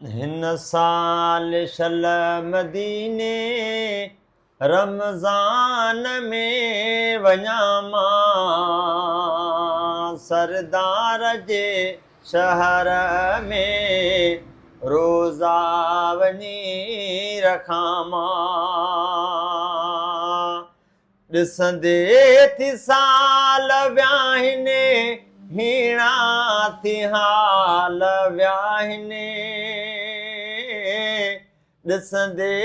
هن سال شل مديني رمضان ۾ وڃان مان سردار جي شهر ۾ روزا وڃي رکان مان. ڏسندي ٿي سال وياهن، هيڻا ٿي حال وياهن. ڏسندي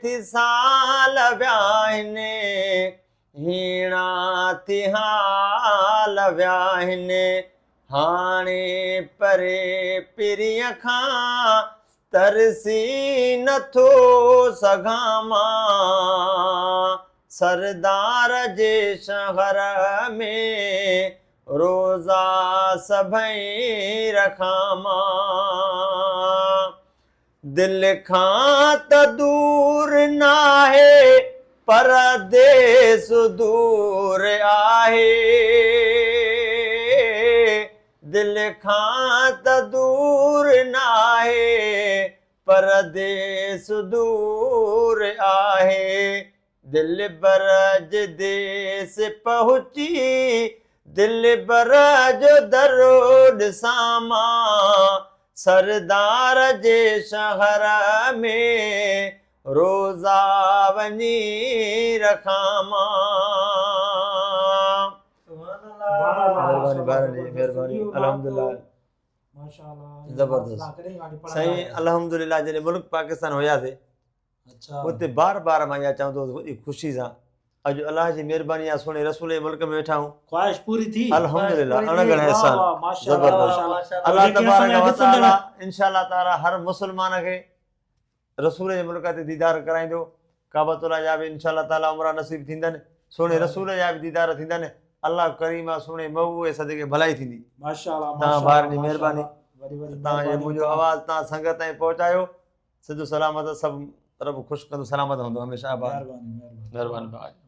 ٿي سال وياهن، هيڻا ٿي حال وياهن. هاڻي پري پرينء کان ترسي نٿو سگهان مان سردار جي شهر ۾ روزا سڀئي رکان مان. دل کان ته دور ناهي پر ديس دور آهي. دل کان ته دور ناهي پر ديس دور آهي. دلبر جي ديس پهچي دلبر جو در ڏسان مان سردار جي شهر ۾ روزا وڃي رکان مان. مهرباني ڀائرن جي مهرباني الحمدلله زبردست سائين الحمدلله جڏهن ملڪ پاڪستان هياسي اتي بار بار مان اها چوندو هوس وڏي خوشي سان اڄ الله جي مهرباني آ سهڻي رسول جي ملڪ ۾ ويٺا آهيون خواهش پوري ٿي الحمدلله اڻ ڳڻ احسان زبردست الله تبارڪ و تعالي انشاء الله تعالي هر مسلمان کي رسول جي ملڪ تي ديدار ڪرائيندو ڪعبة الله جا به انشاء الله تعالي عمرا نصيب ٿيندن سهڻي رسول جا به ديدار ٿيندن الله ڪريم آ سهڻي محبوب جي صدقي ڀلائي ٿيندي ماشاءالله تان ڀائرن جي مهرباني تان منهنجو آواز تان سنگت تائين پهچايو سنڌ سلامت سڀ رب خوش ڪندو سلامت هوندو هميشه آباد مهرباني مهرباني.